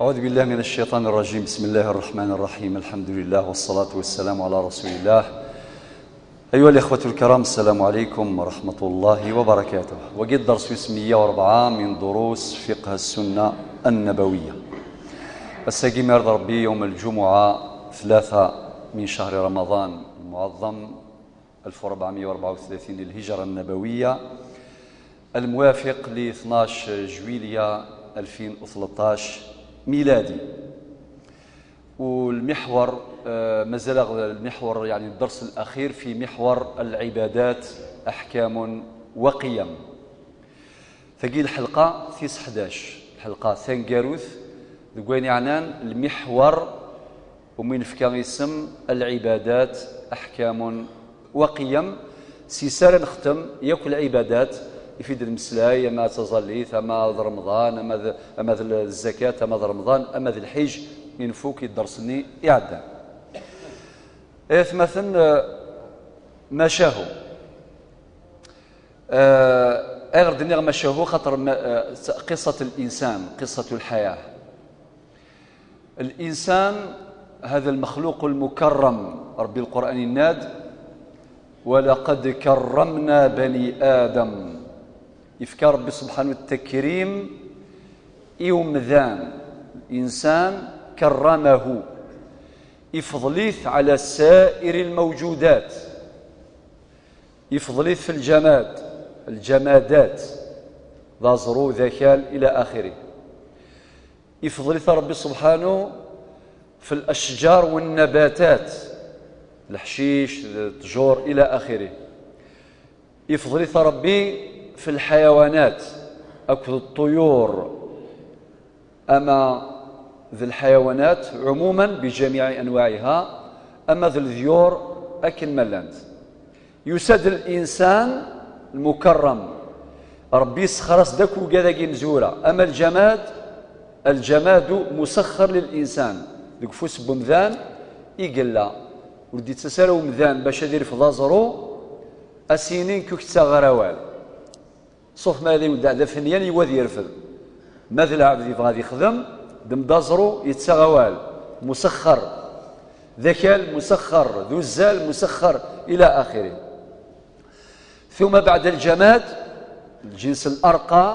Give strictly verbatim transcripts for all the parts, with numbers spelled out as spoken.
أعوذ بالله من الشيطان الرجيم. بسم الله الرحمن الرحيم. الحمد لله والصلاة والسلام على رسول الله. أيها الإخوة الكرام، السلام عليكم ورحمة الله وبركاته. وقد درس مية وأربعة من دروس فقه السنة النبوية. الساقي ميرد ربي يوم الجمعة ثلاثة من شهر رمضان المعظم ألف وأربعمية وأربعة وثلاثين للهجرة النبوية، الموافق ل اثناش جويلية ألفين وثلطاش ميلادي. والمحور، آه، مازال المحور، يعني الدرس الأخير في محور العبادات، أحكام وقيم. Tagi lḥelqa tis ḥdac, lḥelqa taneggarut deg wayen yeɛnan lmiḥwer umi nefka isem العبادات أحكام وقيم. S-is ara nextem yakk lɛibadat, ifi d-nemmeslay, ama d taẓallit, ama d Remḍan, ama d, ama d zzakat, ama d Remḍan, ama d lḥiǧ, i nfuk i dders-nni iɛeddan. Ay atmaten, eh, macahu. Eh, ayɣer d-nniɣ macahu? Xaṭer ma, eh, قصة الإنسان، قصة الحياة. الإنسان هذا المخلوق المكرم، ربي القرآن يناد: "ولقد كرمنا بني آدم". Yefka Ṛebbi subḥanahu التكريم i umdan, الإنسان كرمه، يفضل-it على سائر الموجودات، يفضل-it في الجماد، الجمادات، d aẓru, d akal, إلى آخره. Yefḍel-it Ṛebbi subḥanu في الأشجار والنباتات، leḥcic, ṭṭjur, إلى آخره. Yefḍel-it Ṛebbi في الحيوانات akked الطيور، ama d الحيوانات عموما بجميع أنواعها، ama d leḍyur akken ma llant. Yusa-d الإنسان المكرم. Ṛebbi yessexxer-as-d akk ugad-agi n zura, ama lǧamad, الجماد مسخر للإنسان, deg ufus n wemdan i yella, ur d-yettas ara umdan bac ad irfed aẓru, a s-yini nekk ur k-ttaɣeɣ ara awal. Ṣuf ma d imeddaɛ d afenyan, yiwa ad yerfed. Ma d lɛebd yebɣa ad yexdem, d mdaẓru yettaɣ awal, musexxer. D akal musexxer, d uzzal musexxer, إلى آخره. ثم بعد الجماد، الجنس الأرقى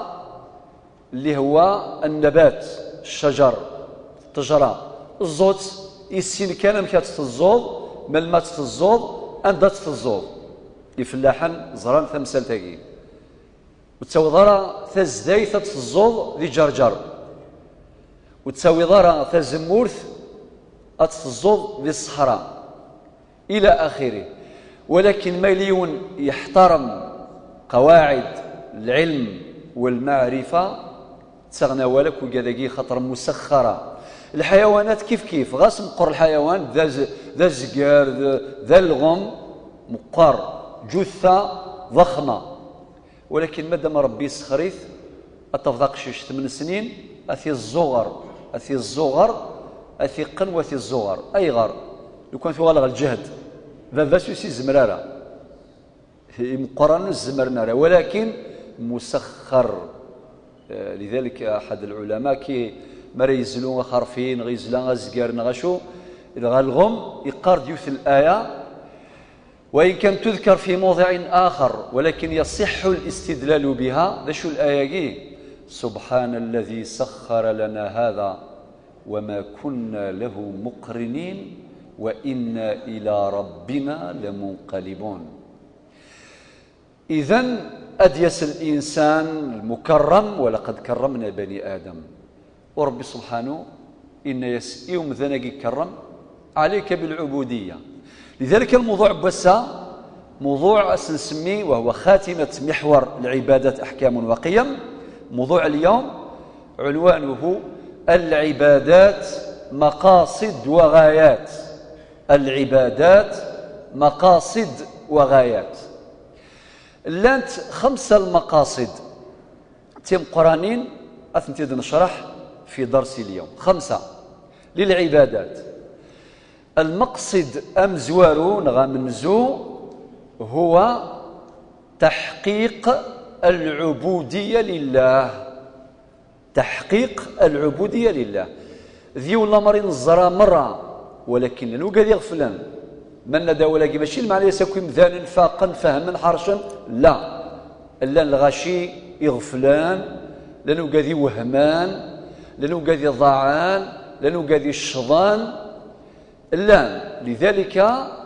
اللي هو النبات، الشجر، الطجرة. Ẓẓu-tt, issin kan amek ad tt-teẓẓuḍ, melmi ad tt-teẓẓuḍ, anda ad tt-teẓẓuḍ. Ifellaḥen ẓran tamsalt-agi. Ur ttawiḍ ara tazdayt ad teẓẓuḍ di Ǧerǧer. Ur ttawiḍ ara tazemmurt ad teẓẓuḍ di ṣṣeḥra. إلى آخره. Walakin ma yella yiwen yeḥtarem qawaɛid lɛilm walmaɛrifa, ttaɣen awal akk ugad-agi, xaṭer musexxara. Lḥayawanat kif kif, ɣas meqqer lḥayawan, d az-, d azger, d, d alɣem, meqqer, ǧutha ḍexma. Walakin madama Ṛebbi yessexxer-it, ad tafeḍ aqcic tmen snin, ad t-iẓẓuɣer, ad t-iẓẓuɣer, ad t-iqqen u ad t-iẓẓuɣer. Ayɣer? Lukan tuɣal ɣer lǧehd, baba-s ur s-izemmer ara. Imeqqranen ur s-zemmren ara, walakin musexxer. Eh, lidalik, aḥad lɛulama ki, mi ara yezlu axerfi, neɣ yezla azger, neɣ acu, dɣa alɣem, yeqqar-d yiwet laya, وإن كانت تذكر في موضع آخر، ولكن يصح الاستدلال بها. D acu laya-agi? سبحان الذي سخر لنا هذا وما كنا له مقرنين وإنا إلى ربنا لمنقلبون. إذن, ad d-yas الإنسان المكرم: ولقد كرمنا بني آدم. U Ṛebbi subḥanu, inna-yas i umdan-agi ikerrem: عليك بالعبودية. لذلك الموضوع n wass-a, موضوع ad s-nsemmi, وهو خاتمة محور العبادات أحكام وقيم. موضوع اليوم عنوانه: العبادات مقاصد وغايات. العبادات مقاصد وغايات. Llant xemsa lmaqaṣid timeqqranin, ad tent-id-necreḥ fi darsi lyawm. Xemsa lilɛibadat. Lmeqṣid amezwaru neɣ amenzu huwa taḥqiq lɛubudiyya lillah. Taḥqiq lɛubudiyya lillah. D yiwen lamer i neẓra merra, walakin llan wigad iɣeflen. Ma nenna-d awal-agi, mačči lmeɛna-yas akk imdanen faqen, fehmen, ḥercen, la. Llan lɣaci iɣeflen, llan wigad iwehmen, llan wigad iḍaɛen, llan wigad iccḍen. Llan, lidalika,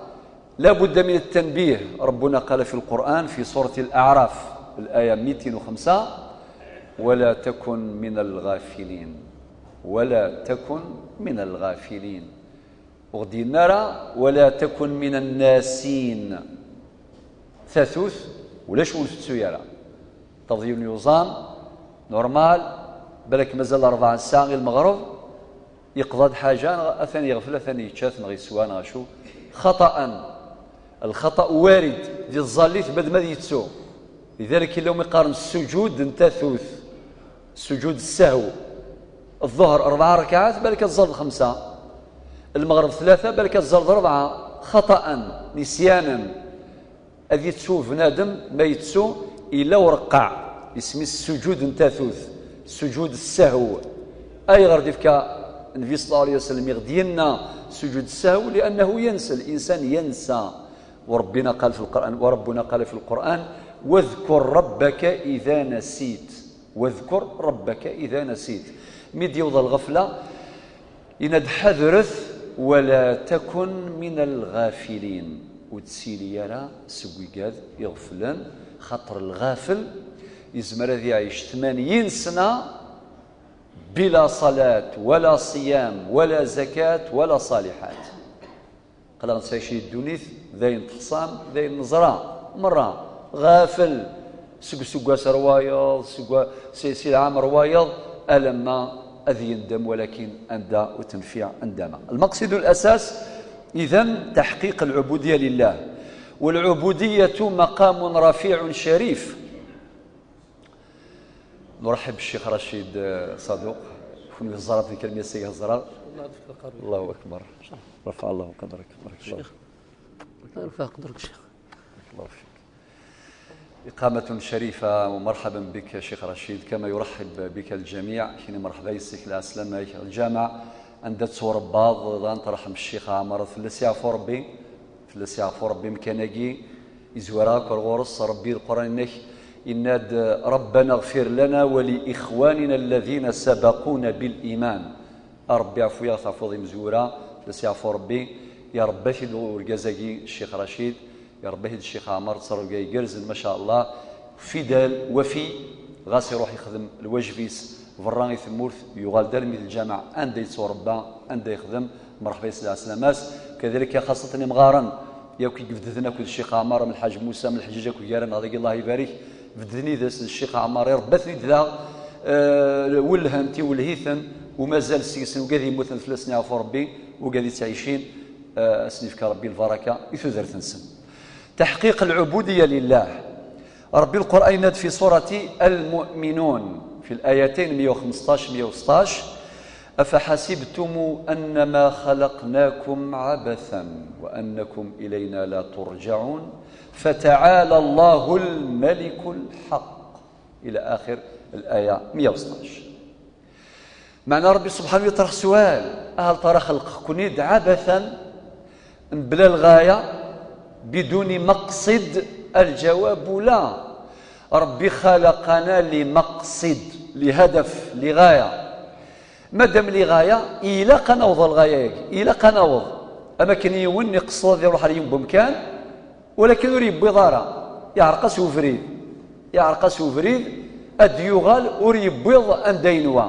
لا بد من التنبيه. ربنا قال في القرآن في سورة الأعراف، الآية ميتين وخمسة: "ولا تكن من الغافلين، ولا تكن من الغافلين". Ur ɣ-d-yenna ara: "ولا تكن من الناسين". Tatut, ulac ur tettu ara. Taḍ yiwen yuẓam, normal, balak mazal rebɛa ssaɛa i lmeɣreb, yeqḍa-d ḥaǧa, neɣ atan yeɣfel, atan yečča-t, neɣ yeswa, neɣ acu. خطأ. الخطأ وارد. Di tẓallit, bad ma ad yettu. Lidalik, yella umi qqaren sujud n tatut. Sujud ssehw. Ḍḍuher, rebɛa rakaɛat, balak ad tẓalleḍ xemsa. Lmeɣreb tlata, balak ad tẓalleḍ rebɛa. خطأ. Nisyanen. Ad yettu bnadem ma yettu, ila ureqqeɛ, isem-is sujud n tatut, sujud ssehw. Ayɣer d-ifka Nnbi صلى الله عليه وسلم i ɣ-d-yenna sujud ssehw? لأنه ينسى، الإنسان ينسى. وربنا قال في القرآن، وربنا قال في القرآن: "واذكر ربك إذا نسيت". واذكر ربك إذا نسيت. Mi d-yewweḍ lɣefla, yenna-d: "Ḥadret, ولا تكن من الغافلين". Ur ttili ara seg wigad iɣeflen, xaṭer lɣafel yezmer ad iɛic tmanyin sna bila ṣalat, wala ṣiyam, wala zakat, wala ṣaliḥat. Aql-aɣ nettɛici di ddunit, d ayen teḥṣam, d ayen neẓra merra, ɣafel, seg useggas ar wayeḍ, seg wa-, si, si lɛam ar wayeḍ, alamma ad yendem, walakin anda ur tenfiɛ ndama. المقصد الأساس، إذن، تحقيق العبودية لله. والعبودية مقام رفيع شريف. نرحب بالشيخ رشيد، آه، صدوق. كون يزرط في كلمة سي يزرط. الله يبارك فيك. الله أكبر. رفع الله قدرك. بارك الله فيك. الله يرفع قدرك شيخ. بارك الله فيك. إقامة شريفة، ومرحبا بك شيخ رشيد، كما يرحب بك الجميع. كيني مرحبا يسك العسلامة الجامع عند تصور بعض، ضان ترحم الشيخ عمر، في السي عفو ربي. Fell-as yeɛfu Ṛebbi amkan-agi, izwar akk ar ɣur-s. Ṛebbi, Lqur'an-inek yenna-d: "ربنا اغفر لنا ولإخواننا الذين سبقونا بالإيمان". A Ṛebbi, ɛfu-yaɣ, teɛfuḍ imezwura, fell-as yeɛfu Ṛebbi. Iṛebba-t-id urgaz-agi, Ccix Racid, iṛebba-t-id Ccix Ɛmer, d ttṛebga igerrzen, ma ca Allah. Fidèle, wafi, ɣas iṛuḥ ixdem lwajeb-is berra i tmurt, yuɣal-d armi d lǧameɛ anda yettwaṛebba, anda yexdem, mṛeḥba yes, lɛeslama-s. Kadalik, xaṣṣatan imɣaren yakk i ibedden akked Ccix Ɛmer, am Lḥaǧ Musa, am Lḥeǧǧaǧ akked gar-aneɣ dagi, Allah ibarek, bedden yid-s Ccix Ɛmer, iṛebba-ten-id daɣ, eh, wellhen-t, iwelleh-iten, u mazal seg-sen wigad yemmuten, fell-asen yeɛfu Ṛebbi, wigad yettɛicin, eh, ad sen-yefk Ṛebbi lbaraka i tudert-nsen. تحقيق العبودية لله. Ṛebbi, Lqur'an yenna-d fi surati Al-Mu'minun, fi l-ayatayn meyya u xmesṭac, meyya u seṭṭac: "أفحسبتم أنما خلقناكم عبثا وأنكم إلينا لا ترجعون فتعالى الله الملك الحق". إلى آخر الآية مية وسطاش. Meɛna Ṛebbi subḥanahu yeṭreḥ sswal: "Hal tara xelqeɣ-ken-id ɛabathan, mebla lɣaya, biduni maqsid?" Lǧawab la. Ṛebbi xalaqana li maqsid, li hadaf, li ɣaya. Madam li ɣaya, ilaq ad naweḍ ɣer lɣaya-agi, ilaq ad naweḍ. Am akken yiwen iqeṣṣed ad iṛuḥ ar yiwen wemkan, walakin ur yewwiḍ ara, iɛreq-as ubrid. Iɛreq-as ubrid, ad d-yuɣal ur yewwiḍ anda yenwa.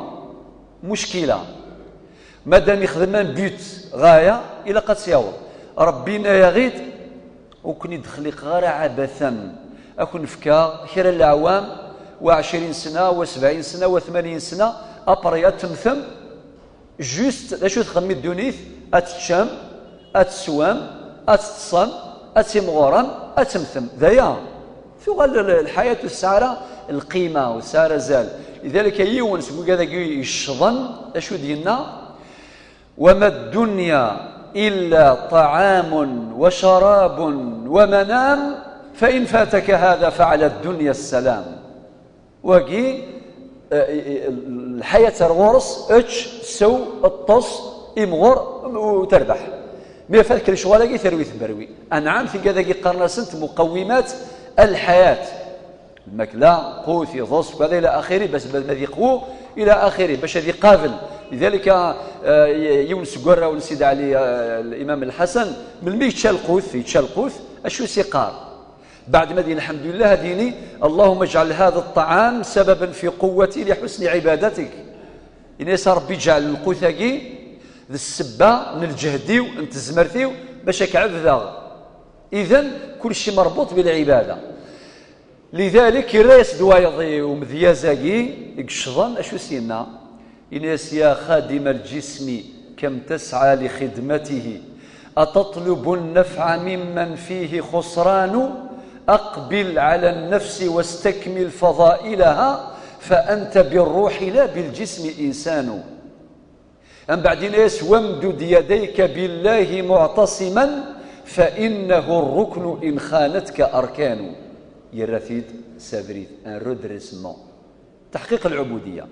Muckila. Madam ixdem un but, ɣaya, ilaq ad tt-yaweḍ. Ṛebbi yenna-yaɣ-id: "Ur ken-id-xliqeɣ ara ɛabathan. Ad ken-fkeɣ kra n leɛwam, wa ɛecrin sna, wa sebɛin sna, wa tmanyin sna, après ad temmtem." Juste, d acu txeddem i ddunit? Ad teččem, ad teswem, ad teṭṭsem, ad timɣurem, ad temmtem. D aya. Tuɣal l-, lḥayat ur tesɛi ara lqima, ur tesɛi ara azal. Lidalik, yiwen seg wigad-agi yeccḍen, d acu d-yenna? "وما الدنيا إلا طعام وشراب ومنام، فإن فاتك هذا فعلى الدنيا السلام". Wagi, Eh, i- i- lḥayat ar ɣur-s, ečč, sew, ṭṭes, imɣur, u terbeḥ. Mi afat kra lecɣal-agi, terwi tmerwi. Anɛam, tigad-agi qqaren-asent muqawimat al-ḥayat. Lmakla, qut, iḍes, kada ila axiri, bas bas ma ad iqwu, ila axiri, bac ad iqabel. Lidalika, eh, yiwen seg warraw n Sidi Ɛli, eh, Imam Lḥasan, melmi yečča lqut, yečča lqut, acu i s-iqqar? Baɛd ma d-ini lḥemdulillah, ad yini: "Allahumma ijɛal hada ṭṭɛam sababan fi quwwati li ḥusni ɛibadatik." Ini-as: "A Ṛebbi, ǧɛel lqut-agi d ssebba n lǧehd-iw, n tezmert-iw, bac ad k-ɛebdeɣ." Idan, kulci merbut bil ɛibada. Lidalik, irra-yas-d wayeḍ i umedyaz-agi i yeccḍen, acu s-yenna? Ini-as: "Ya xadim al-ǧismi, kam tasɛa li xidmatihi, atatlubu nnafɛa mimman fihi xusranu, aqbil ɛala nnafsi wastakmil fadailaha, fa anta birruḥi la bilǧismi insanu." Ambeɛd ini-as: "Wamdud yadayka billahi muɛtasiman, fa innahu rruknu in xanatka arkanu." Yerra-t-id s abrid, un redressement. Taḥqiq lɛubudiya.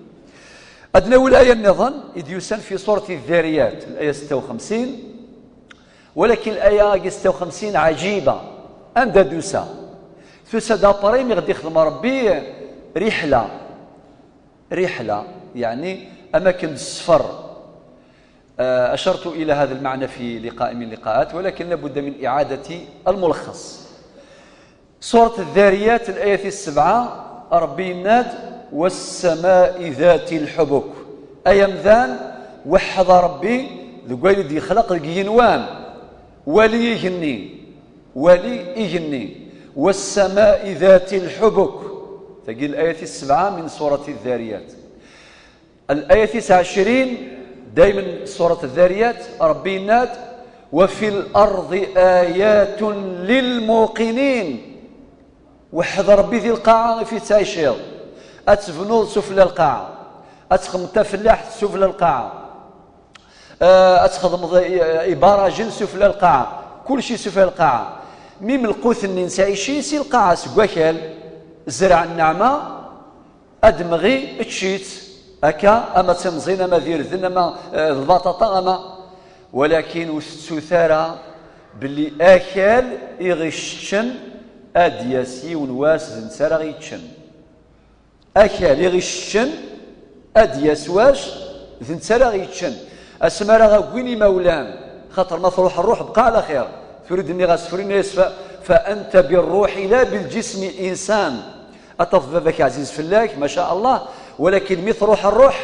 Ad nawi laya nniḍen i d-yusan fi surat Ddariyat, laya setta u xemsin. Walakin laya-agi setta u xemsin ɛajiba. Anda d-tusa? Tusa-d après mi ɣ-d-ixdem Ṛebbi riḥla. Riḥla, yeɛni amakken d ssfer. آه، أشرت إلى هذا المعنى في لقاء من اللقاءات، ولكن لابد من إعادة الملخص. Surat Ddariyat, laya tis sebɛa, Ṛebbi yenna-d: "Wassama'i dhati lḥubuk." Ay amdan, weḥḥed a Ṛebbi deg wayen i d-yexleq deg yigenwan. Wali igenni, wali igenni. "Wassama'i dhati lḥubuk." Tagi laya tis sebɛa min Surati Ddariyat. Laya tis ɛecrin, daymen Surat Ddariyat, Ṛebbi yenna-d: "Wa fil ardi ayatun lil muqinin." Weḥḥed Ṛebbi di lqaɛa i fi tettɛiciḍ. Ad tebnuḍ sufella lqaɛa. Ad txedmeḍ tafellaḥt sufella lqaɛa. Eh, ad txedmeḍ i- i- ibarajen sufella lqaɛa. Kulci sufella lqaɛa. Mim lqut-nni nettɛici si lqaɛa, seg wakal, zreɛ nneɛma, ad mɣi, ečč-itt, akka, ama d timẓin, ama d irden, ama, eh, d lbaṭaṭa, ama. Walakin ur tettut ara belli akal i ɣ-iceččen ad d-yas yiwen wass d netta ara ɣ-yeččen. Akal i ɣ-iceččen ad d-yas wass d netta ara ɣ-yeččen. Asmi ara ɣ-agwin imawlan, xaṭer ma truḥ ṛṛuḥ, bqa ɛla xir. Tura i d-nniɣ asefru-nni, fa, fa anta birruḥi la bilǧismi insan. Ad tafeḍ baba-k ɛziz fell-ak, maca Allah, walakin mi truḥ ṛṛuḥ,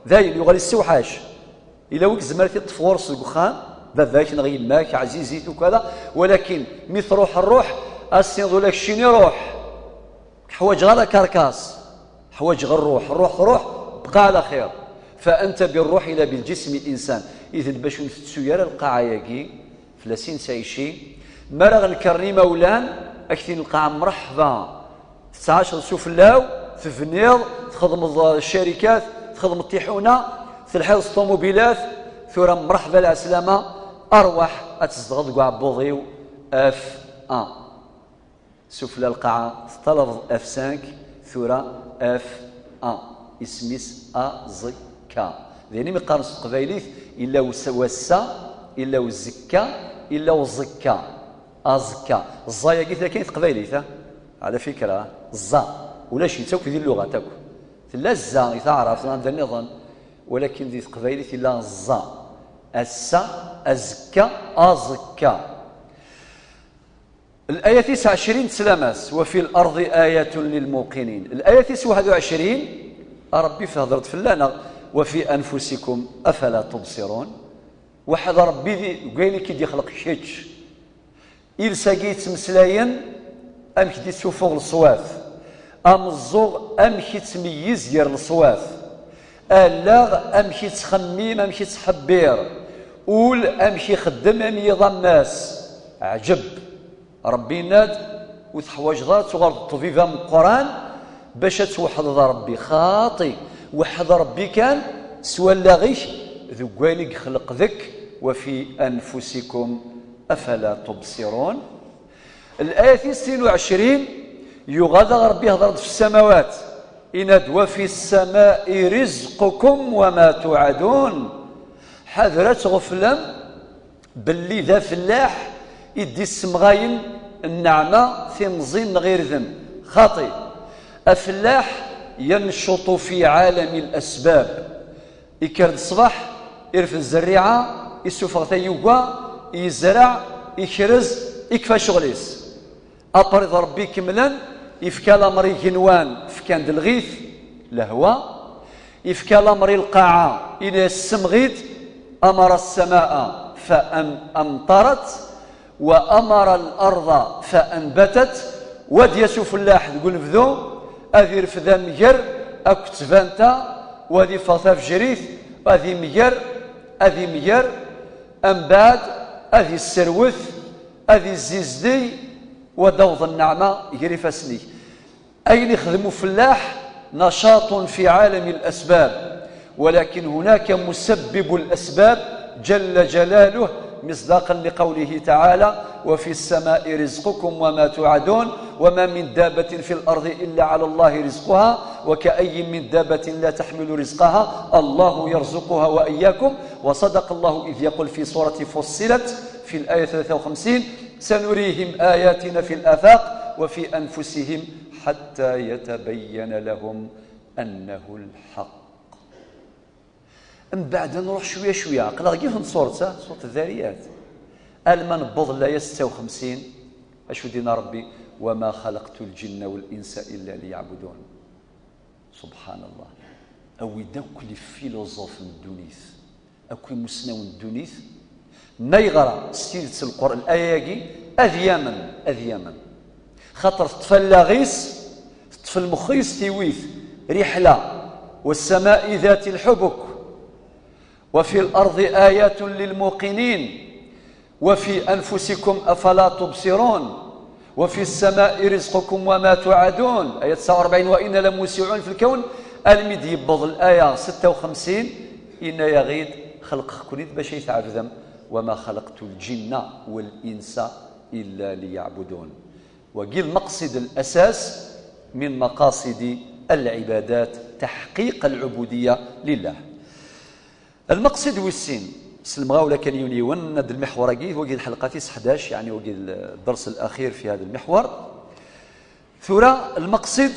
dayen yuɣal yessewḥac. Ila wi yezmer ad t-iṭṭef ɣur-s deg uxxam, baba-k neɣ yemma-k ɛzizit ukada, walakin mi truḥ ṛṛuḥ, ad s-tiniḍ ula keččini ṛuḥ. Ḥwaǧeɣ ara karkas, ḥwaǧeɣ ṛṛuḥ, ṛṛuḥ truḥ, bqa ɛla xir. Fa anta birruḥi la bilǧismi insan. Idan bac ur ntettu ara lqaɛa-yagi, fell-as i nettɛici. Mi ara ɣ-nekren imawlan, ad k-tini lqaɛa mreḥba. Tettɛaceḍ sufella-w, tebniḍ, txedmeḍ, eh, ccarikat, txedmeḍ tiḥuna, telḥiḍ s ṭumubilat, tura mreḥba lɛeslama, arwaḥ ad tzedɣeḍ deg uɛebbuḍ-iw, F un. Sufella lqaɛa teṭṭalabeḍ F cinq, tura F un. Isem-is aẓekka. D ayen imi qqaren s teqbaylit, illa us- wass-a, illa uzekka, illa uẓekka. Aẓekka. Ẓẓa-yagi tella kan i teqbaylit, ha? Ɛla fikra, ẓẓa. Ulac-itt akk di lluɣat akk. Tella zza i taɛrabt neɣ anda nniḍen, walakin di teqbaylit illa ẓẓa. Ass-a, azekka, aẓekka. Laya tis ɛecrin teslam-as: "Wa fil ardi ayatun lil muqinin." Laya tis waḥed u ɛecrin, a Ṛebbi, tehdeṛ-d fell-aneɣ: "Wa fi anfusikum afala tubṣirun." Weḥḥed Ṛebbi di, deg wayen i k-id-ixleq kečč. Iles-agi yettmeslayen, amek d-ittufuɣ leṣwat. Ameẓẓuɣ, amek ittmeyyiz gar leṣwat. Allaɣ, amek ittxemmim, amek ittḥebbir. Ul, amek ixeddem, am yiḍ am ass. Ɛǧeb. Ṛebbi yenna-d, ur teḥwaǧeḍ ara ad tuɣaleḍ d ṭṭbib ameqqran bac ad tweḥdeḍ Ṛebbi. Xaṭi, weḥḥed Ṛebbi kan s wallaɣ-ik deg wayen i yexleq deg, "Wa fi anfusikum afala tubṣirun." Laya tis sin u ɛecrin, yuɣal daɣ Ṛebbi ihdeṛ-d f ssamawat. Yenna-d: "وفي السماء رزقكم وما توعدون." Ḥadret ɣef lem belli d afellaḥ i d-issemɣayen nneɛma, timẓin neɣ irden. Xaṭi, afellaḥ ينشط في عالم الأسباب. Ikker-d ṣṣbeḥ, irfed zerriɛa, issufeɣ tayuga, yezreɛ, ikrez, ikfa ccɣel-is. Après d Ṛebbi ikemlen, ifka lameṛ i igenwan, fkan-d lɣit, lehwa, ifka lameṛ i lqaɛa, ini-as: "Semɣi-d", أمر السماء فأمطرت، وأمر الأرض فأنبتت. Wa d-yas ufellaḥ deg unebdu, ad irfed amger akked tbanta, wa ad iffeɣ tafejrit, ad imger, ad imger, ambaɛd ad isserwet, ad izzizdiy, wa ad d-awḍen nneɛma gar ifassen-ik. Ayen ixdem ufellaḥ: نشاط في عالم الأسباب، ولكن هناك مسبب الأسباب جل جلاله، مصداقا لقوله تعالى: "وفي السماء رزقكم وما توعدون، وما من دابة في الأرض إلا على الله رزقها، وكأي من دابة لا تحمل رزقها، الله يرزقها وإياكم". وصدق الله إذ يقول في سورة فصلت في الآية ثلاثة وخمسين: "سنريهم آياتنا في الآفاق وفي أنفسهم حتى يتبين لهم أنه الحق". Mbeɛd ad nruḥ cwiya cwiya, aql-aɣ yiwet n tsuret, ha, suret Ddariyat. Alma newweḍ laya setta u xemsin, acu d-yenna Ṛebbi: "وما خلقت الجن والإنس إلا ليعبدون". Subḥan Allah. Awi-d akk les philosophes n ddunit, akk imusnawen n ddunit, ma yeɣra s tidet Lqur'an, laya-agi, ad yamen, ad yamen. Xaṭer teṭṭef allaɣ-is, teṭṭef lmex-is, tiwit riḥla: "والسماء ذات الحبك وفي الأرض آيات للموقنين وفي أنفسكم أفلا تبصرون وفي السماء رزقكم وما توعدون". Aya tesɛa u rebɛin: "وإنا لموسعون في الكون". Almi d-yewweḍ laya setta u xemsin, yenna-yaɣ-id: "Xelqeɣ-ken-id bac ay tɛebdem, وما خلقت الجن والإنس إلا ليعبدون". Wagi lmeqsid, lasas min maqasidi lɛibadat, taḥqiq lɛubudiya lillah. Lmeqsid wis sin, s lemɣawla kan yiwen yiwen, ad lmiḥwar-agi, wagi d lḥelqa tis ḥdac, yeɛni wagi d dders alaxir fi hada lmiḥwar. Tura lmeqsid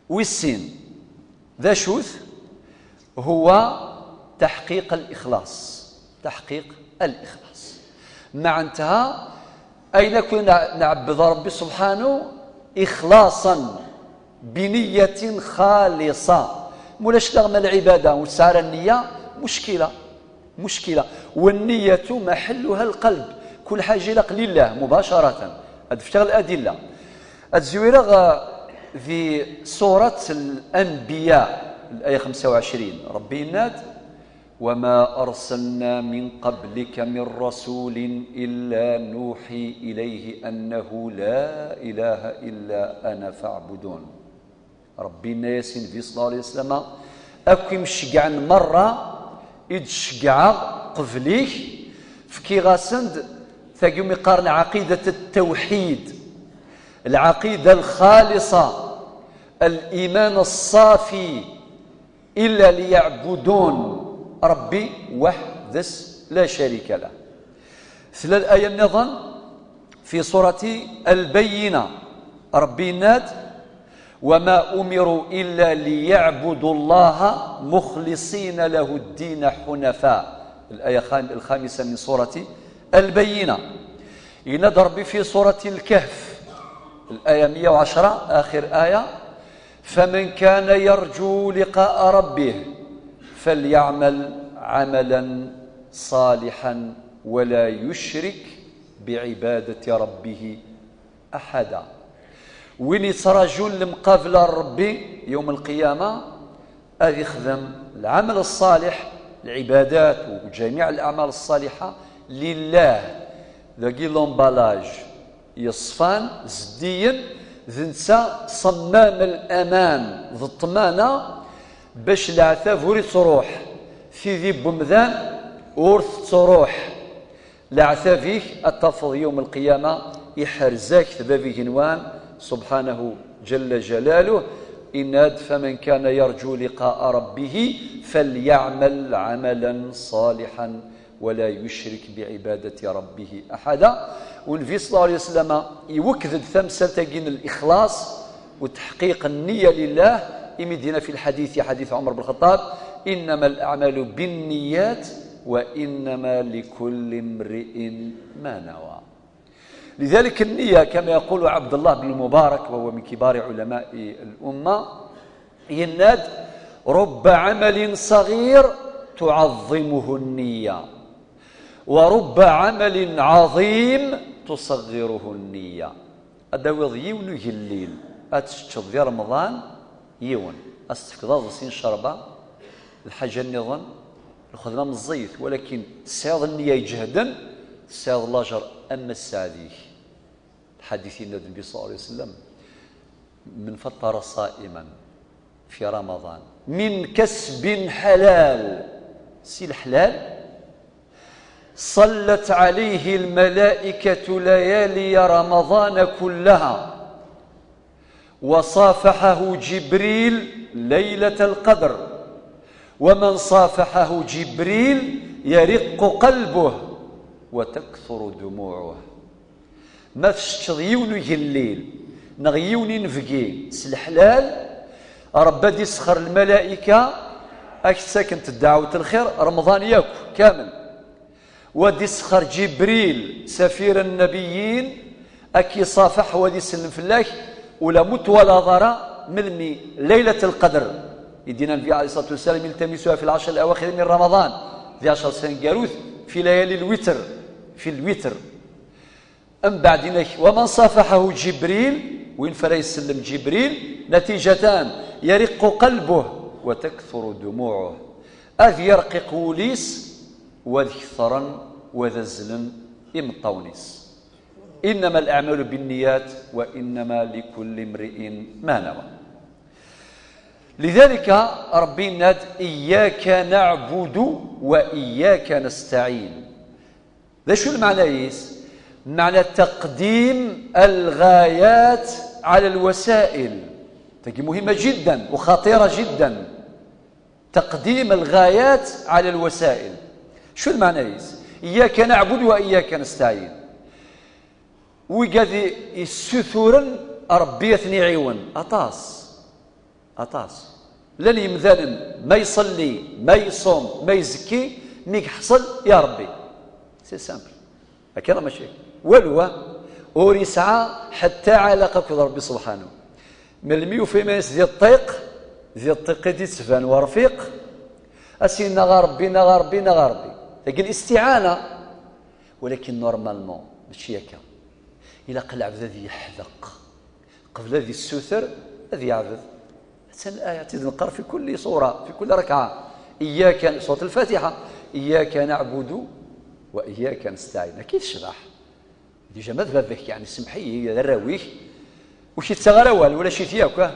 wis sin, d acu-t? هو تحقيق الإخلاص. تحقيق الإخلاص. Meɛnetha, ayen akk i nɛ-, nɛebbed Ṛebbi subḥanu, ixlaṣan, biniyatin xaliṣa. Mulac daɣ ma lɛibada ur tesɛi ara nniya, muckila. Muckila. والنية محلها القلب. Kul ḥaǧa ilaq lillah mubacaratan. Ad fkeɣ ladilla. Ad zwireɣ, eh, di surat Al-Anbiya, laya xemsa u ɛecrin. Ṛebbi yenna-d: "وما أرسلنا من قبلك من رسول إلا نوحي إليه أنه لا إله إلا أنا فاعبدون". Ṛebbi yenna-yas i Nnbi ṣella Llahu ɛalayhi wa sallam: "Akk imceggɛen merra i d-ceggɛeɣ qbel-ik, fkiɣ-asen-d tagi umi qqaren ɛaqidat ttawḥid, lɛaqida lxaliṣa, liman ṣṣafi, illa liyaɛbudun Ṛebbi weḥd-s la carika lah." Tella laya nniḍen fi surati Al-Bayyina, Ṛebbi yenna-d: "وما أمروا إلا ليعبدوا الله مخلصين له الدين حنفاء". Laya xam-, lxamisa min surati Al-Bayyina. Yenna-d Ṛebbi fi surati Lkehf, laya meyya u ɛecra, axir aya: "فمن كان يرجو لقاء ربه فليعمل عملا صالحا ولا يشرك بعبادة ربه أحدا". Win yettraǧun lemqabla n Ṛebbi yawm lqiyama, ad ixdem lɛamal ṣṣaliḥ, lɛibadat u ǧamiɛ laɛmal ṣṣaliḥa lillah. Dagi l'emballage yeṣfan, zeddiyen, d netta ṣemmam laman d ṭṭmana, bac leɛtab ur ittruḥ, tidi n wemdan ur tettruḥ. Leɛtab-ik ad tafeḍ yawm lqiyama, iḥrez-ak-t Bab igenwan, subḥanahu ǧalla ǧalaluh, Yenna-d: فمن كان يرجو لقاء ربه فليعمل عملا صالحا ولا يشرك بعبادة ربه أحدا. U Nnbi صلى الله عليه وسلم iwekked-d tamsalt-agi n lixlaṣ u teḥqiq nniya lillah, imi d-yenna fi lḥadit, i ḥadit Ɛumar ben Lxeṭṭab: إنما الأعمال بالنيات وإنما لكل امرئ ما نوى. لذلك النية، كما يقول عبد الله بن المبارك وهو من كبار علماء الأمة، yenna-d: رب عمل صغير تعظمه النية، ورب عمل عظيم تصغره النية. Ad d-tawiḍ yiwen ugellil, ad teččeḍ di Remḍan, yiwen, ad s-tefkeḍ aḍebsi n ccerba, lḥaǧa nniḍen, lxedma meẓẓiyet, walakin tesɛiḍ nniya iǧehden, tesɛiḍ lajer am sseɛd-ik. Lḥadit yenna-d Nnbi صلى الله عليه وسلم: من فطر صائما في رمضان من كسب حلال, si leḥlal, صلت عليه الملائكة ليالي رمضان كلها، وصافحه جبريل ليلة القدر، ومن صافحه جبريل يرق قلبه وتكثر دموعه. Ma teččeḍ yiwen ugellil neɣ yiwen inebgi s leḥlal, Ṛebbi ad d-isexxer lmalayika, ad k-ttakent ddeɛwet n lxir Remḍan yakk kamel. Wa d-isexxer Ǧibril, safir nnabiyyin, ad k-iṣafeḥ, wa ad isellem fell-ak, ula mu twalaḍ ara. Melmi? Laylat lqadr. I d-yenna Nnbi ɛalayhi ṣṣalatu wassalam: التمسوها في العشر الأواخر من رمضان, di ɛecṛ taneggarut, في ليالي الوتر, في الوتر. Mbeɛd yenna-k: ومن صافحه جبريل, win f ara isellem Ǧibril, نتيجتان: يرق قلبه وتكثر دموعه. Ad yerqiq wul-is, wa ad ketren, wa ad azzlen imeṭṭawen-is. إنما الأعمال بالنيات وإنما لكل امرئ ما نوى. لذلك Ṛebbi yenna-d: إياك نعبد وإياك نستعين. D acu lmeɛna-is? Meɛna تقديم الغايات على الوسائل. Tagi مهمة جدا وخطيرة جدا. تقديم الغايات على الوسائل. Acu lmeɛna-is? إياك نعبد وإياك نستعين. Wigad i-, yessuturen Ṛebbi ad ten-iɛiwen. Aṭas. Aṭas. Llan yemdanen, ma iṣelli, ma iṣum, ma izekki, mi yeḥṣel, ya Ṛebbi. C'est simple. Akka neɣ mačči? Walu, ah, ur yesɛa ḥetta ɛalaqa akked Ṛebbi subḥanahu. Melmi yufa iman-is di ṭṭiq, di ṭṭiq i d-ittban werfiq, as-yenna: a Ṛebbi, neɣ a Ṛebbi, neɣ a Ṛebbi. Tagi listiɛana. Walakin normalement, mačči akka. Ilaq lɛebd ad yeḥdeq. Qbel ad yessuter, ad yeɛbed. Attan laya, ad tt-id-neqqar fi kulli ṣura, fi kulli rakɛa. إياك, surat Lfatiḥa: إياك نعبد وإياك نستعين. Akka i tecbeḥ. Déjà ma d baba-k, yeɛni, semmeḥ-iyi, d arraw-ik, ur k-ittaɣ ara awal, ulac-it yakk, ah.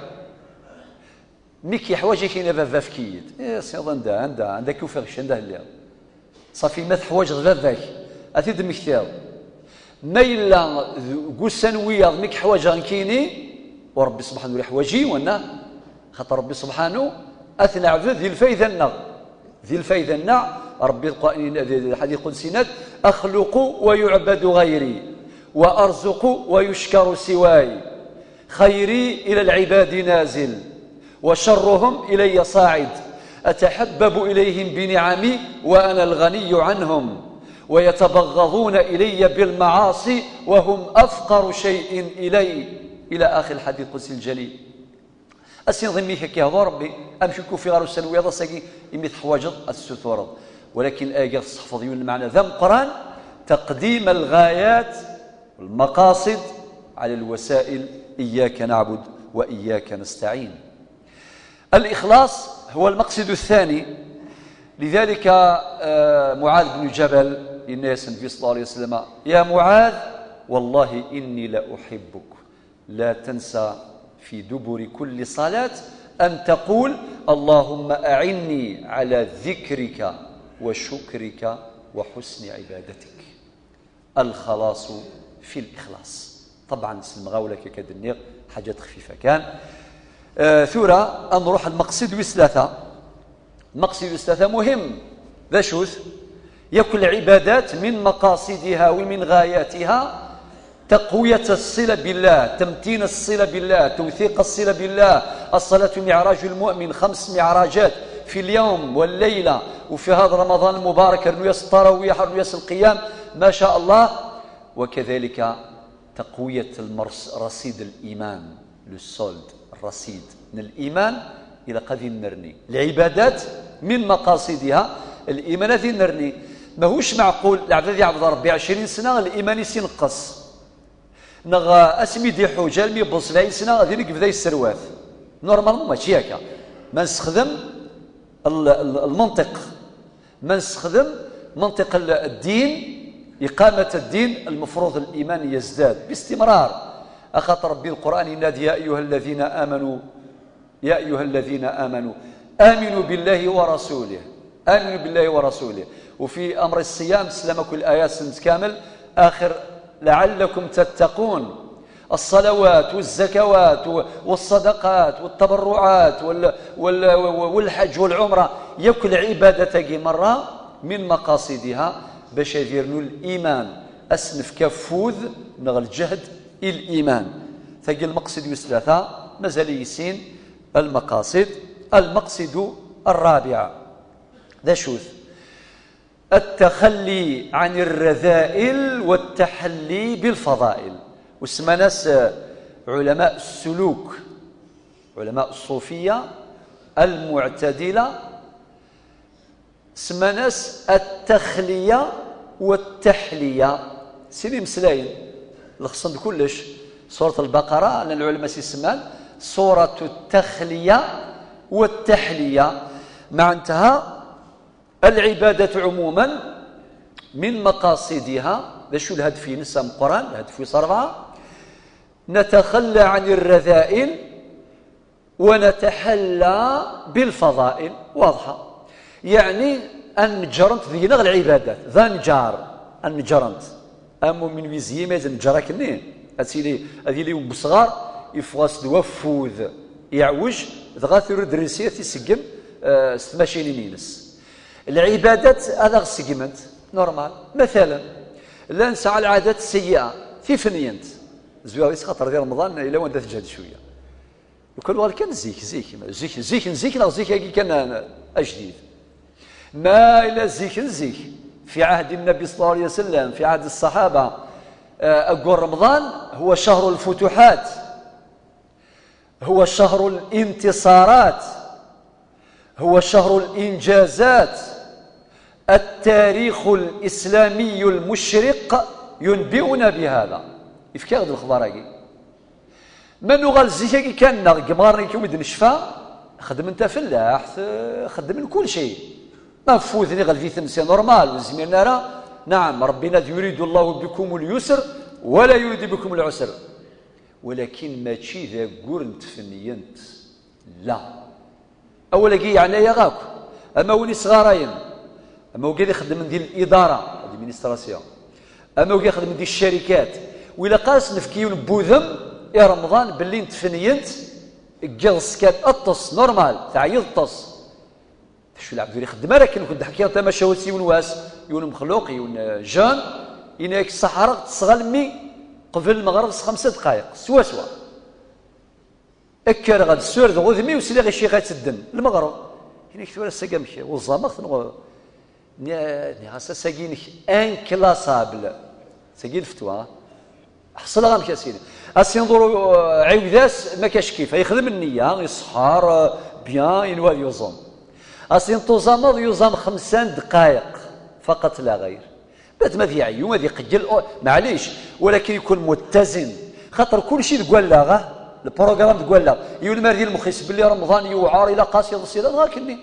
Mi k-yeḥwaǧ, ak-yenna: baba, efk-iyi-d. Eh, siḍ anda, anda, anda k-ufiɣ kečč, anda telliḍ? Ṣafi, ma teḥwaǧeḍ baba-k, ad t-id-temmektiḍ. Ma yella deg ussan wiyaḍ mi k-ḥwaǧeɣ nekkini, u Ṛebbi subḥanu ur iḥwaǧ yiwen, ah? Xaṭer Ṛebbi subḥanu ad t-neɛbed di lfayda-nneɣ. Di lfayda-nneɣ, Ṛebbi di lḥadit qudsi yenna-d: أخلق ويعبد غيري، وأرزق ويشكر سواي. خيري إلى العباد نازل، وشرهم إلي صاعد. أتحبب إليهم بنعمي وأنا الغني عنهم، ويتبغضون إلي بالمعاصي وهم أفقر شيء إلي. إلى آخر الحديث القدسي الجليل. Ad s-tiniḍ i mmi-k: akka ihḍu Ṛebbi, amek ur k-ufiɣ ara ussan wiyaḍ, ass-agi imi teḥwaǧeḍ ad tessutureḍ. Walakin agi tesseḥfeḍ yiwen lmeɛna d ameqqran: تقديم الغايات والمقاصد على الوسائل، إياك نعبد وإياك نستعين. الإخلاص هو المقصد الثاني. لذلك, آه، معاذ بن جبل, yenna-yas Nnbi صلى الله عليه وسلم: يا معاذ، والله إني لأحبك، لا تنس في دبر كل صلاة أن تقول: اللهم أعني على ذكرك وشكرك وحسن عبادتك. الخلاص في الإخلاص. طبعا s lemɣawla akka ad d-nniɣ, ḥaǧa xfifa kan. آه، ثورة أن نروح المقصد ويسلاثة. المقصد ويسلاثة مهم. ذا شوث يكل العبادات من مقاصدها ومن غاياتها تقوية الصلة بالله، تمتين الصلة بالله، توثيق الصلة بالله. الصلاة معراج المؤمن، خمس معراجات في اليوم والليلة، وفي هذا رمضان المبارك رنوياس التراويح، رنوياس القيام، ما شاء الله. وكذلك تقوية المرص-، رصيد الإيمان، le solde، الرصيد من الإيمان إلى قد نرني. العبادات من مقاصدها الإيمان هذه نرني. ماهوش معقول العبد يعبد ربي عشرين سنة الإيمان يسينقص. نغ أسمي دي حوجة المي بوص العين سنة غادي نقف ذا السروات. Normalement ماشي هكا. ما نستخدم ال-، ال-، المنطق. ما نستخدم منطق ال-، الدين، إقامة الدين، المفروض الإيمان يزداد باستمرار. أخاطر ربي القرآن ينادي: "يا أيها الذين آمنوا، يا أيها الذين آمنوا، آمنوا بالله ورسوله، آمنوا بالله ورسوله". وفي أمر الصيام، سلام كل آيات سنت كامل، آخر: "لعلكم تتقون". الصلوات والزكوات و-، والصدقات والتبرعات وال-، وال-، والحج والعمرة، يكل عبادة كي مرة من مقاصدها باش يديرنوا الإيمان. أسنف كفوذ نغ الجهد الإيمان. ثقل المقصد يسلثة مازال يسين المقاصد. المقصد الرابع ذا شوث التخلي عن الرذائل والتحلي بالفضائل. وسماناس علماء السلوك، علماء الصوفية المعتدلة، سماناس التخلية والتحلية. سيدي مسلاين، لخصن كلش. سورة البقرة، لأن العلماء سيسمان سورة التخلية والتحلية. معناتها العبادة عموما من مقاصدها، ذا شو الهدف ينسى من القرآن، الهدف يصرفها: نتخلى عن الرذائل ونتحلى بالفضائل. واضحة. يعني أن نجرنت ذينا العبادات، ذا نجار، أن نجرنت. أمو من ويزيي ما يزن نجار كني. أتيلي، أتيلي يوم بصغار، يفغس دوفوذ، يعوج، دغا ثيرو دريسية تسقم، آه، ستماشينين ينس. العبادات هذا غسقمنت، normal. مثلا، لا نسعى العادات السيئة، في فنينت. زوير يسخطر ديال رمضان، إلا وين تجهد شوية. وكل وقت كان زيك، زيك، زيك، زيك، زيك، لا زيك، هاكي كان أجديد. ما إلا زيك، زيك. في عهد النبي صلى الله عليه وسلم، في عهد الصحابة، آه، أقول رمضان هو شهر الفتوحات، هو شهر الانتصارات، هو شهر الإنجازات. التاريخ الإسلامي المشرق ينبئنا بهذا. يفكي غد الخبر هاكي. ما نغال زيك كان نغ جمار نيكي ود نشفى، خدم انت فلاح، خدم كل شيء. ما فوذني غالفي تمسي normal، وزميرنا راه، نعم، ربنا يريد الله بكم اليسر ولا يريد بكم العسر. ولكن ماشي ذا قرن تفنينت. لا. أولا كي يعني يا غاك. أما وني صغارين. أما وكي يخدم دي الإدارة، l'administration. أما وكي يخدم دي الشركات. وإلا قاس نفكيون بوذم، يا رمضان، باللي نتفنينت، قيض سكات أطس، normal، تعيض طس. شو العبد يخدم؟ أنا كي كنت حكيت أنا شاوتي ونواس، يون مخلوق، يون جان، إنك الصحراء تصغل مي قبل المغرب خمسة دقائق، سوا سوا. اكر غد سور ذ غذمي وسلي غي شي غتدن المغرب. هنا كتب ولا ساقا مكي وزامخ نغ ني غاسا ساقينك انكلاسابل. ساقي الفتوى. حصل غا مكاسين. اسين دور عيوداس ما كاش كيف يخدم النية يسحر بيان ينوال يوزم. اسين توزامض يوزام خمسان دقائق فقط لا غير. بات ما في عيو ما في قجل أو- معليش، ولكن يكون متزن. خاطر كل شيء تقول له غا البروغرام تقول له يقول ما هذه المخيس باللي رمضان يوعار الى قاسي الصيام غا كني.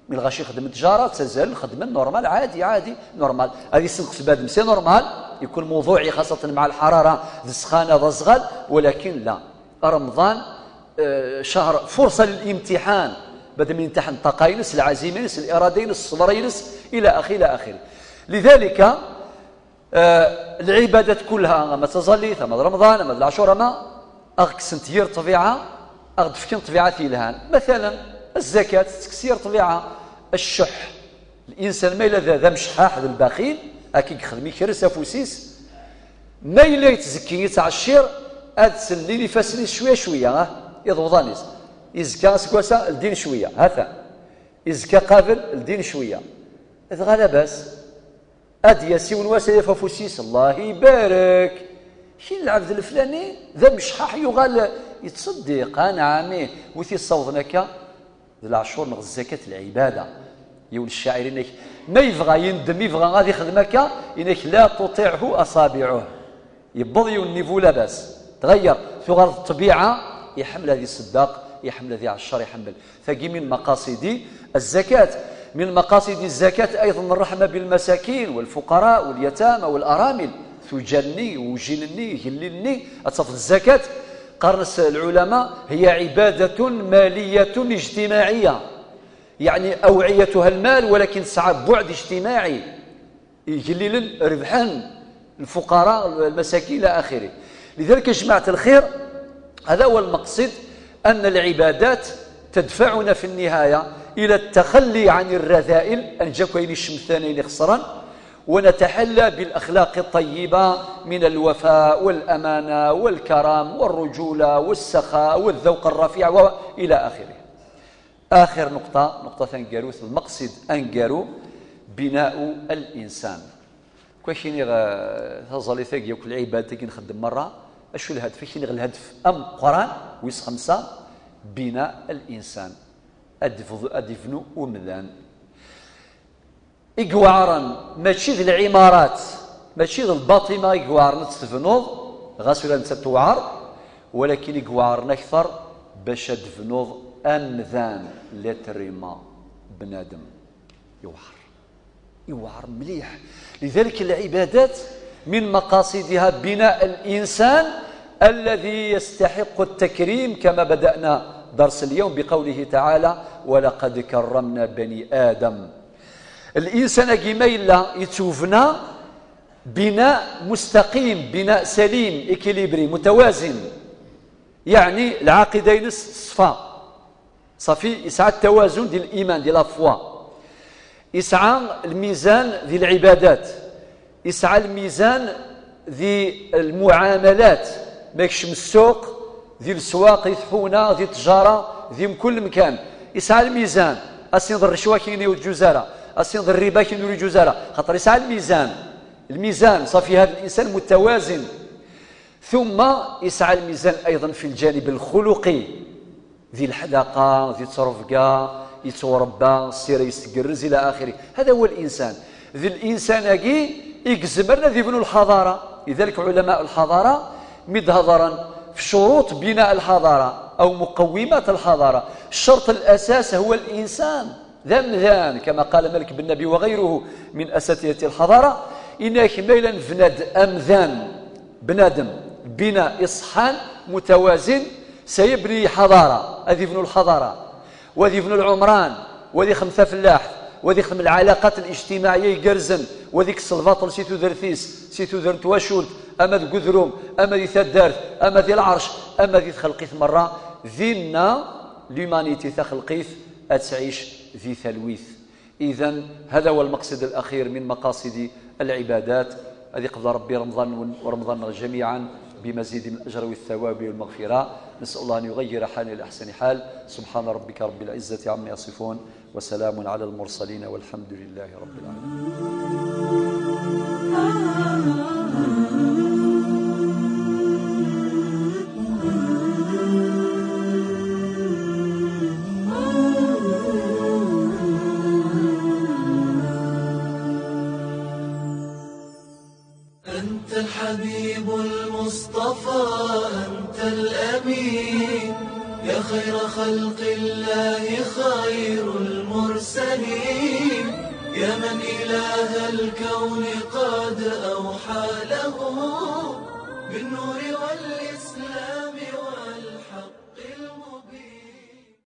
من الغاشي خدمت جارات سزال خدمة normal عادي عادي normal. هذه سنقص بادم سي normal. يكون موضوعي خاصة مع الحرارة ذي السخانة ذا الزغال، ولكن لا، رمضان آه، شهر فرصة للامتحان. بدل من يمتحن الطاقة ينس، العزيمة ينس، الإرادة ينس، الصبر ينس، إلى آخره، إلى آخره. لذلك، آه، العبادات كلها، أما تزلي، أما رمضان، أما العاشور، أما أغكسنت يير طبيعة، Ad ɣ-d-fken ṭṭbiɛat yelhan. Matalen, zzakat tettekkes yir ṭṭbiɛa, cceḥ. Linsan ma yella d, d amecḥaḥ, d lbaxil, akka i yexdem, ikres afus-is, ma yella yettzekki, yettɛeccir, ad sellin ifassen-is cwiya cwiya, ah, iḍebḍan-is. Izekka aseggas-a, ldin cwiya, ha-t-an. Izekka qabel, ldin cwiya. Dɣa labas. Ad d-yas yiwen wass, ad yaf afus-is, Allah ibarek. Kra n lɛebd leflani d amecḥaḥ, yuɣal yettṣeddiq, ah, nɛam, ih, wi t-yessawḍen akka? D leɛcur neɣ zzakat lɛibada. Yiwen ccacir inek, ma yebɣa yendem, yebɣa ad ixdem akka, inek, la tutiɛhu aṣabiɛuh. Yewweḍ yiwen n niveau labas. Tɣeyyer, tuɣal d ṭṭbiɛa, iḥemmel ad iṣeddeq, iḥemmel ad iɛeccer, iḥemmel. Tagi min maqasidi zzakat. Min maqasidi zzakat ayḍen ṛṛeḥma bilmasakin, walfuqara, walyatama, walaramil. Tuǧǧal-nni, wujil-nni, igellil-nni, ad tafeḍ zzakat. Qqaren-as lɛulama, hiya ɛibadatun maliyatun ijtimaɛiya. Yeɛni awɛiyatuha lmal, walakin tesɛa buɛd ijtimaɛi. Igellilen rebḥen, الفقراء، المساكين، إلى آخره. لذلك يا جماعة الخير، هذا هو المقصد، أن العبادات تدفعنا في النهاية إلى التخلي عن الرذائل، أن نجاكو يني الشمثانين خسرا، ونتحلى بالأخلاق الطيبة من الوفاء والأمانة والكرم والرجولة والسخاء والذوق الرفيع و-، إلى آخره. Axir nuqṭa, nuqṭa taneggarut, lmeqsid aneggaru, bina'u al-insan. Kwi ak-iniɣ, eh, taẓallit-agi akk, lɛibad-agi nxeddem merra, acu lhadef? Ak-iniɣ lhadef ameqqran, wis xemsa, bina al-insan. Ad ibḍ-, ad ibnu umdan. I iweɛren, mačči d lɛimarat, mačči d lbaṭima i iweɛren ad tt-tebnuḍ, ɣas ula netta tewɛer, walakin i iweɛren akteṛ bac ad tebnuḍ amdan, l'être humain, bnadem. Iweɛer. Iweɛer mliḥ. لذلك العبادات من مقاصدها بناء الإنسان الذي يستحق التكريم، كما بدأنا درس اليوم بقوله تعالى: ولقد كرمنا بني آدم. Linsan-agi ma yella yettwebna bina mustaqim, bina salim, équilibré, mutawazin, yeɛni lɛaqida-ines teṣfa, ṣafi, yesɛa ttawazun di liman, di la foi, yesɛa lmizan di lɛibadat, yesɛa lmizan di lmuɛamalat, ma yekcem ssuq, di leswaq, di tḥuna, di ttjara, di mkul mkan. Yesɛa lmizan, asin d rrecwa kini ur juz ara, asin d rriba kini ur juz ara, xaṭer yesɛa lmizan. Lmizan, ṣafi, hada linsan mutawazin. Thumma yesɛa lmizan ayḍen fi lǧanib lxuluqi. Di leḥdaqa, di ttrebga, yettwarebba, ssira-is tgerrez, ila axiri. Hada huwa linsan. D linsan-agi i izemren ad ibnu lḥaḍara. Lidalik, ɛulama lḥaḍara, mi d-hedren fi curuṭ bina lḥaḍara, aw muqawimat lḥaḍara, ccerṭ lasas huwa linsan. D amdan, kama qala Malik ben Nabi wa ɣayruhu min asatidati lḥaḍara, inak ma yella nebna-d amdan, bnadem, bina iṣeḥḥan, mutawazin, سيبني حضارة, ad ibnu lḥaḍara, wa ad ibnu lɛumran, wa ad ixdem tafellaḥt, wa ad ixdem lɛalaqat lijtimaɛiya igerrzen, wa ad ikkes lbaṭel si tudert-is, si tudert n twacult, ama deg udrum, ama di taddart, ama di lɛerc, ama di txelqit merra. Dinna, l'humanité, taxelqit, ad tɛic di talwit. إذن هذا هو المقصد الأخير من مقاصد العبادات. Ad iqbel Ṛebbi Remḍan-nwen u Remḍan-nneɣ جميعا بمزيد من الأجر والثواب والمغفرة. نسأل الله أن يغير حالنا لأحسن حال. سبحان ربك رب العزة عما يصفون، وسلام على المرسلين، والحمد لله رب العالمين. أنت الحبيب المصطفى، أنت الأمين، يا خير خلق الله، خير المرسلين، يا من إله الكون قد أوحى له بالنور والإسلام والحق.